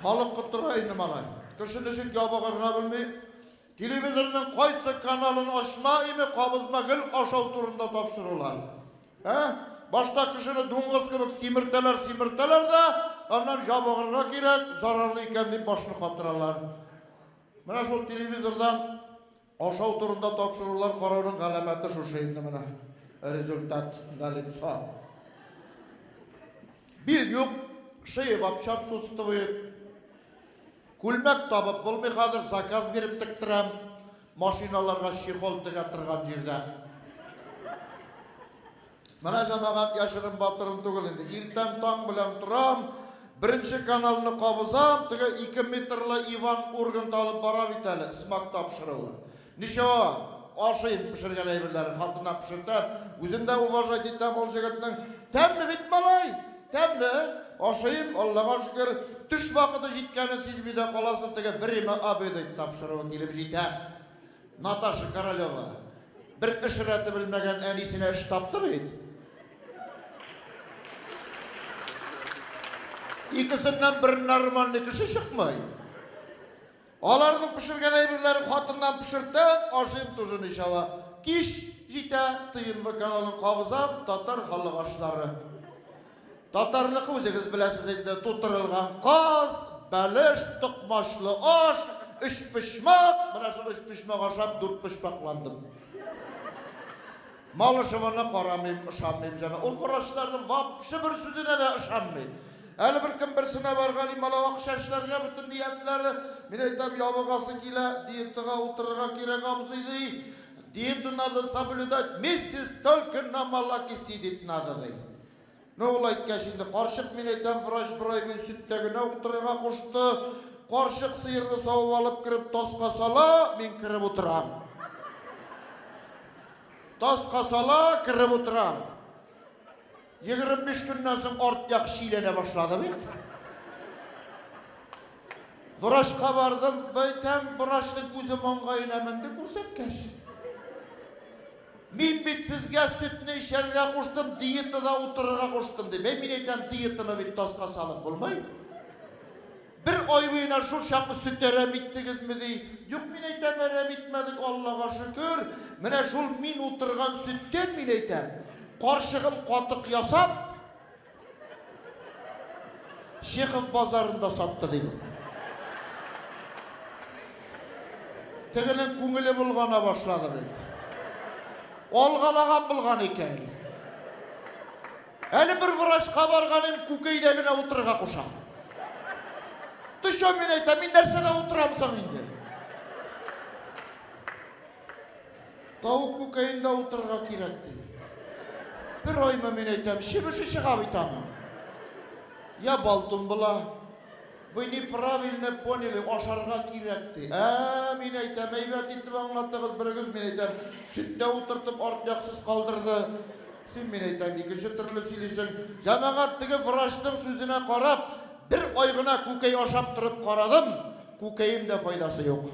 Халык котыра инде, малай. Кеше ничек ябыгырга белми. Телевизорның кайсы каналын ачма, име, кабызма, гел ашау турында тапшырулар. Ә? Башта кешене дуңгыз кебек симертәләр, симертәләр дә, аннан ябыгырга кирәк, зарарлы икән дип башны катыралар. Менә шул телевизордан ашау турында тапшырулар карауның галәмәте шушы инде менә. Результат налицо. Бил юк, шея вообще отсутствует. Күлмәк табып булмый хәзер, заказ биреп тектерәм. Машиналарга чехол тегә торган җирдә. Менә җәмәгать яшерен батырын түгел инде. Иртән таң белән торам, беренче каналны кабызам, теге 2 метрлы Иван Ургант алып бара бит әле, смак тапшыруы. Ничего, ашыйм пешергән әйберләрен, хатыннан пешертәм. Үзем дә уважать итәм ул җегетнең. Тәмле бит, малай! Тәмле! Ашыйм, Аллага шөкер. Төш вакыты җиткәнен сизми дә каласың, теге Время обедать тапшыруы килеп җитә. Наташа Королева бер эш рәте белмәгән әнисенә эш тапты бит. Икесеннән бер нормальный кеше чыкмый. Аларның пешергән әйберләрен хатыннан пешертәм, ашыйм тоже ничава. Кич җитә, ТНВ каналын кабызам, татар халык ашлары. Татарныкы үзегез беләсез инде, тутырылган каз, бәлеш, токмачлы аш, өчпочмак, менә шул өчпочмак ашап дүртпочмакландым. Малышеваны карамыйм, ышанмыйм җәмә. Ул врачларның вообще бер сүзенә дә ышанмыйм. Әле бер кем берсенә барган ималау акча эшләргә бөтен ниятләре. Мин әйтәм, ябыгасы килә, диетага утырырга кирәк, абзый, ди. Диету надо соблюдать месяц, только на молоке сидеть надо, ди. Ну, ул әйткәч инде, карчык, мин әйтәм, врач бер ай буе сөттә генә утырырга кушты. Карчык сыерны савып алып кереп таска сала, мин кереп утырам. Таска сала, кереп утырам. 25 көннән соң арт як чиләнә башлады бит. Врачка бардым, әйтәм, врачның күзе маңгаена менде күрсәткәч. Мин бит сезгә сөтне эчәргә куштым, диетада утырырга куштым, ди. Бәй, мин әйтәм, диетаны бит таска салып булмый. Бер ай буена шул чаклы сөт әрәм иттегезме, ди. Юк, мин әйтәм, әрәм итмәдек, Аллага шөкер. Менә шул мин утырган сөттән, мин әйтәм, карчыгым катык ясап, Чехов базарында сатты, дидем. Тегенең күңеле болгана башлады бит. Алгалаган булган икән. Әле бер врачка барган идем, күкәйдә генә утырырга куша. Ты чё, мин әйтәм, мин нәрсәдә утырам соң инде? Тавык күкәендә утырырга кирәк ди. Бер аймы мин әйтәм, чебеше чыга бит аның. Я болтун була. Вы неправильно поняли, ашарга кирәк ди. Ә, мин әйтәм, әйбәт итеп аңлаттыгыз берегез, мин әйтәм, сөттә утыртып арт яксыз калдырды. Син, мин әйтәм, икенче төрле сөйлисең. Җәмәгать теге врачның сүзенә карап, бер ай гына күкәй ашап торып карадым, күкәем дә файдасы юк.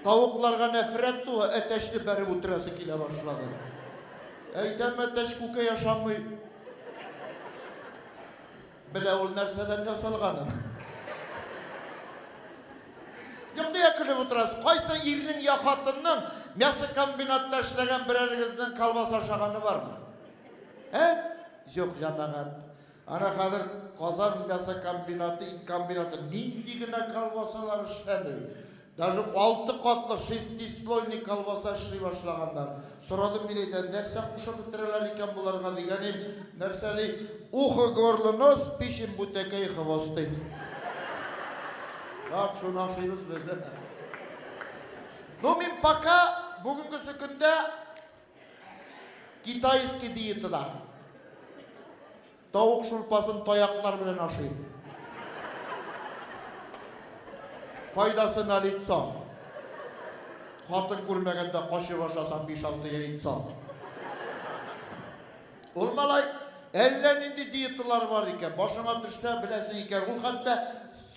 Тавыкларга нәфрәт туа, әтәчне бәреп үтерәсе килә башлады. Әйтәм, әтәч күкәй ашамый. Белә ул нәрсәдән ясалганын. Юк, нигә көлеп утырасыз? Кайсы ирнең я хатынның мясокомбинатта эшләгән берәрегезнең колбаса ашаганы бармы? Ә? Юк, җәмәгать. Ана хәзер Казан мясокомбинаты, ит комбинаты нинди генә колбасалар эшләми. Даже алты катлы шестислойный колбаса эшли башлаганнар. Сорадым мин әйтәм, нәрсә кушып бетерәләр икән боларга дигәнем, нәрсә ди, ухо, горло, нос, печень, бүтәкәй, хвост ди. Вот шуны ашыйбыз без. Ну, мин пока бүгенгесе көндә Китайский диетада. Тавык шулпасын таяклар белән ашыйм. Файдасы на лицо. Хатын күрмәгәндә качып ашасаң 5-6 яйцо. Ул малай әллә нинди диеталар бар икән. Башыңа төшсә, беләсең икән. Ул хәтта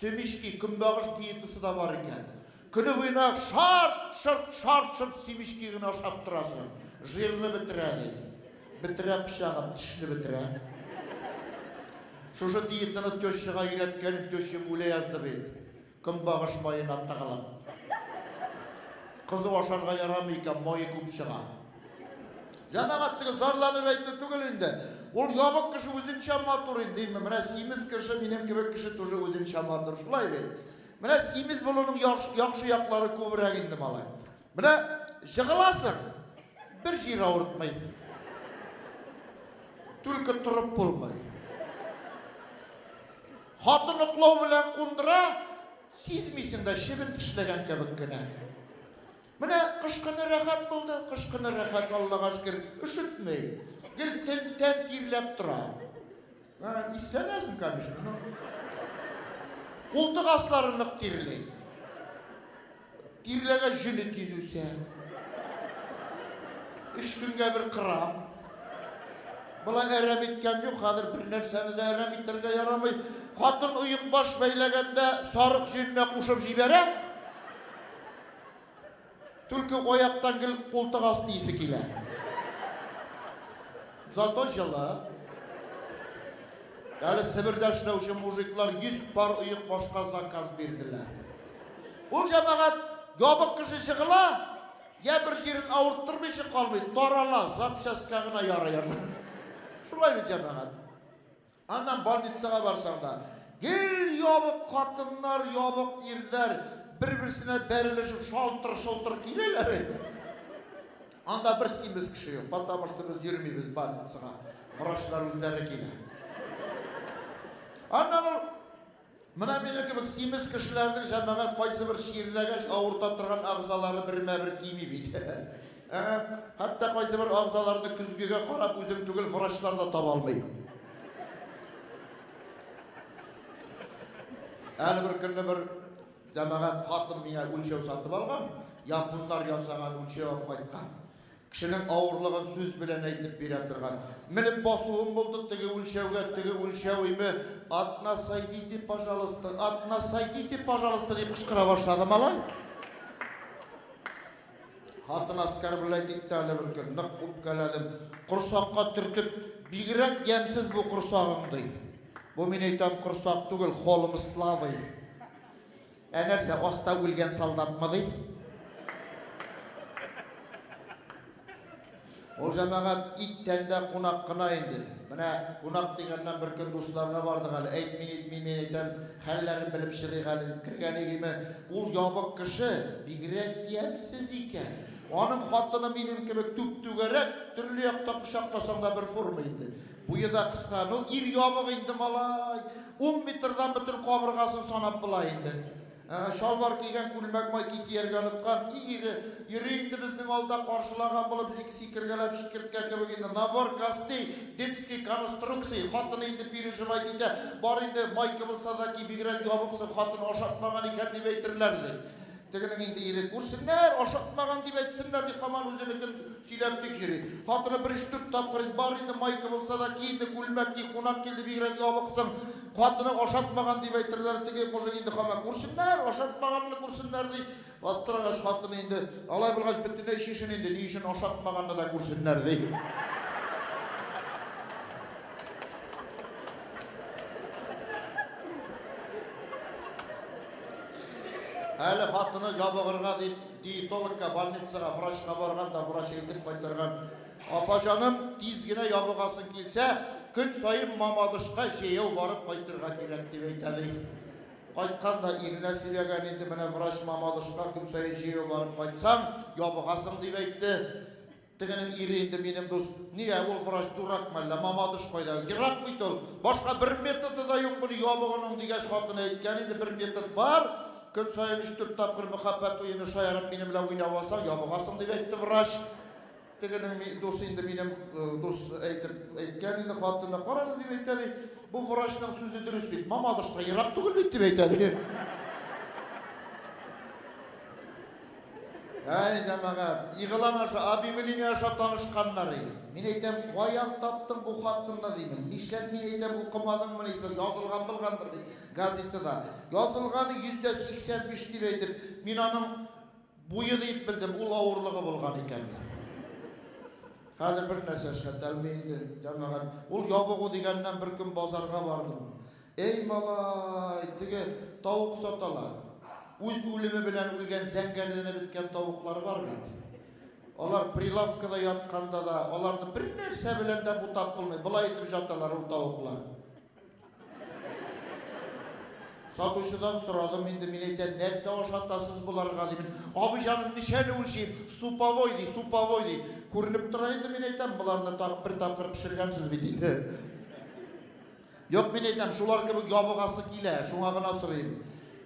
семечки, көнбагыш диетасы да бар икән. Көне буена шарт-шорт, шарт-шорт семечки генә ашап торасың. Жирны бетерә, ди. Бетерә пычагым, тешне бетерә. Шушы диетаны тещага өйрәткәнем тещам үлә язды бит. Көнбагыш маена тыгылып. Кызу ашарга ярамый икән, мае күп чыга. Җәмәгать теге зарланып әйтү түгел инде. Ул ябык кеше үзенчә матур инде, димме? Менә симез кеше, минем кебек кеше тоже үзенчә матур. Шулай бит. Менә симез булуның яхшы яклары күбрәк инде, малай. Менә җыгыласың, бер җир авыртмый. Түлке торып булмый. Хатын оклау белән кундыра, сизмисең дә, чебен тешләгән кебек кенә. Менә кыш көне рәхәт булды, кыш көне рәхәт, Аллага шөкер, өшетми. Гел тән, тән тирләп тора. Ә, исләнәсең, конечно, но. Култык аслары нык тирли. Тирләгәч җөне тиз үсә. Өч көнгә бер кырам. Болай әрәм иткән юк, хәзер бер нәрсәне дә әрәм итәргә ярамый. Хатын оекбаш бәйләгәндә сарык җөненә кушып җибәрә. Түлке аяктан гел култык асты исе килә. Зато җылы. Әле Себердә эшләүче мужиклар 100 пар оекбашка заказ бирделәр. Ул җәмәгать ябык кеше җыгыла, я бер җирен авырттырмыйча калмый, тарала, запчастька гына ярый аны. Шулай бит, җәмәгать. Аннан больницага барсаң да, гел ябык хатыннар, ябык ирләр бер-берсенә бәрелешеп шалтыр-шолтыр киләләр инде. Анда бер симез кеше юк, потому что без йөрмибез больницага. Врачлар үзләре килә. Аннан ул менә минем кебек симез кешеләрнең җәмәгать кайсы бер чирләгәч авырта торган әгъзалары бермә-бер кими бит. Ә, хәтта кайсы бер әгъзаларны көзгегә карап үзең түгел, врачлар да таба алмый. Әле бер көнне бер җәмәгать хатын миңа үлчәү сатып алган, японнар ясаган үлчәү алып кайткан. Кешенең авырлыгын сүз белән әйтеп бирә торган. Менеп басуым булды теге үлчәүгә, теге үлчәү име, От нас сойдите, пожалуйста, от нас сойдите, пожалуйста, дип кычкыра башлады малай. Хатын оскорблять итте әле бер көн, нык үпкәләдем. Корсакка төртеп, бигрәк ямьсез бу корсагың, ди. Бу мин әйтәм, корсак түгел, холм славы. Ә нәрсә, аста үлгән солдатмы, ди? Ул җәмәгать ит тәндә кунак кына инде. Менә кунак дигәннән бер көн дусларга бардык әле. Әйтми нитми, мин әйтәм, хәлләрен белеп чыгыйк әле дип кергән идеме. Ул ябык кеше, бигрәк ямьсез икән. Аның хатыны минем кебек түп-түгәрәк, төрле яктан кочакласаң да бер форма инде. Буе да кыска. Ну, ир ябык инде, малай. Ун метрдан бөтен кабыргасын санап була инде. Ә, чалбар кигән, күлмәк майки кияргә оныткан. И ире, йөри инде безнең алда каршылаган булып, сикергәләп чикерткә кебек инде. Набор костей, детский конструкции. Хатыны инде переживать итә. Бар инде, майка булса да ки, бигрәк ябыксың, хатын ашатмаган икән дип әйтерләр, ди. Тегенең инде ире, күрсеннәр, ашатмаган дип әйтсеннәр, дип һаман үзенекен сөйләп тик йөри. Хатыны бер өч-дүрт тапкыр инде, бар инде, майка булса да ки инде, күлмәк ки, кунак килде, бигрәк ябыксың, хатының ашатмаган дип әйтерләр. Теге мужик инде һаман, күрсеннәр, ашатмаганны күрсеннәр, ди. Аптырагач, хатыны инде, алай булгач, бөтенләй чишен инде, ни өчен ашатмаганны да күрсеннәр, ди. Әле хатыны ябыгырга дип диетологка, больницага, врачка барган да, врач әйтеп кайтарган. Апа җаным, тиз генә ябыгасың килсә, көн саен Мамадышка җәяү барып кайтырга кирәк, дип әйтә ди. Кайткан да иренә сөйләгән инде, менә врач Мамадышка көн саен җәяү барып кайтсаң, ябыгасың, дип әйтте. Тегенең ире инде минем дус. Нигә, ул врач дурак мәллә, Мамадыш кайда? Ерак бит ул. Башка бер методы да юк моны ябыгуның, дигәч, хатыны әйткән инде, бер метод бар. Көн саен өч-дүрт тапкыр мәхәббәт уены шаярып минем белән уйнап алсаң, ябыгасың, дип әйтте врач. Тегенең дусы инде минем дус әйтеп әйткән инде хатынына, кара әле, дип әйтә ди, бу врачның сүзе дөрес бит, Мамадышка ерак түгел бит, дип әйтә ди. Әй, җәмәгать, игълан аша, объявление аша танышканнар и. Мин әйтәм, каян таптың бу хатынны, димен. Нишләп, мин әйтәм, укымадыңмыни соң, язылган булгандыр бит газетада. Язылганы 85% дип әйтеп, мин аның буе дип белдем, ул авырлыгы булган икән. Хәзер бер нәрсә эшләтә алмый инде, җәмәгать. Ул ябыгу дигәннән бер көн базарга бардым. Эй, малай, теге тавык саталар. Үз үлеме белән үлгән зәңгәрләнеп беткән тавыклар бар бит. Алар прилавкада ятканда да, аларны бер нәрсә белән дә бутап булмый. Болай итеп жаталар ул тавыклар. Сатучыдан сорадым инде, мин әйтәм, нәрсә ашатасыз боларга дим. Абый җаным, ничәне үлчим? Суповой ди, суповой ди. Күренеп тора инде, мин әйтәм, боларны тагы бер тапкыр пешергәнсез бит инде. Юк, мин әйтәм, шулар кебек ябыгасы килә, шуңа гына сорыйм.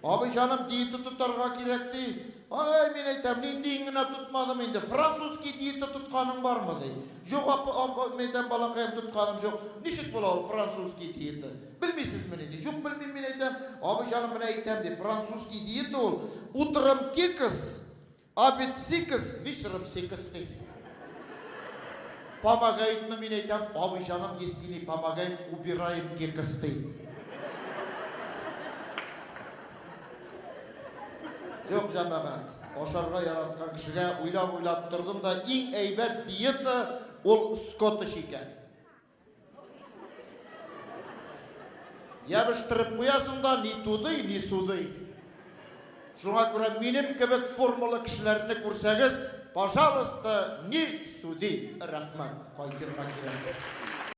Абый җаным, диета тотарга кирәк ди. Ай, мин әйтәм, ниндиен генә тотмадым инде. Французский диета тотканың бармы ди. Юк, апа, апа, мин әйтәм, балакаем, тотканым юк. Ничек була ул французский диета? Белмисезмени ди. Юк, белмим, мин әйтәм. Абый җаным, менә әйтәм ди, французский диета ул. Утром кекс, обед сикс, вечером секс ди. Помогает мы, мин әйтәм, абый җаным, если не помогает, убираем кекс ди. Юк, җәмәгать, ашарга яраткан кешегә уйлап-уйлап тордым да, иң әйбәт диета ул скотыч икән. Ябыштырып куясың да, ни тудый, ни судый. Шуңа күрә минем кебек формалы кешеләрне күрсәгез, пожалуйста, не суди. Рәхмәт, кайтырга кирәк.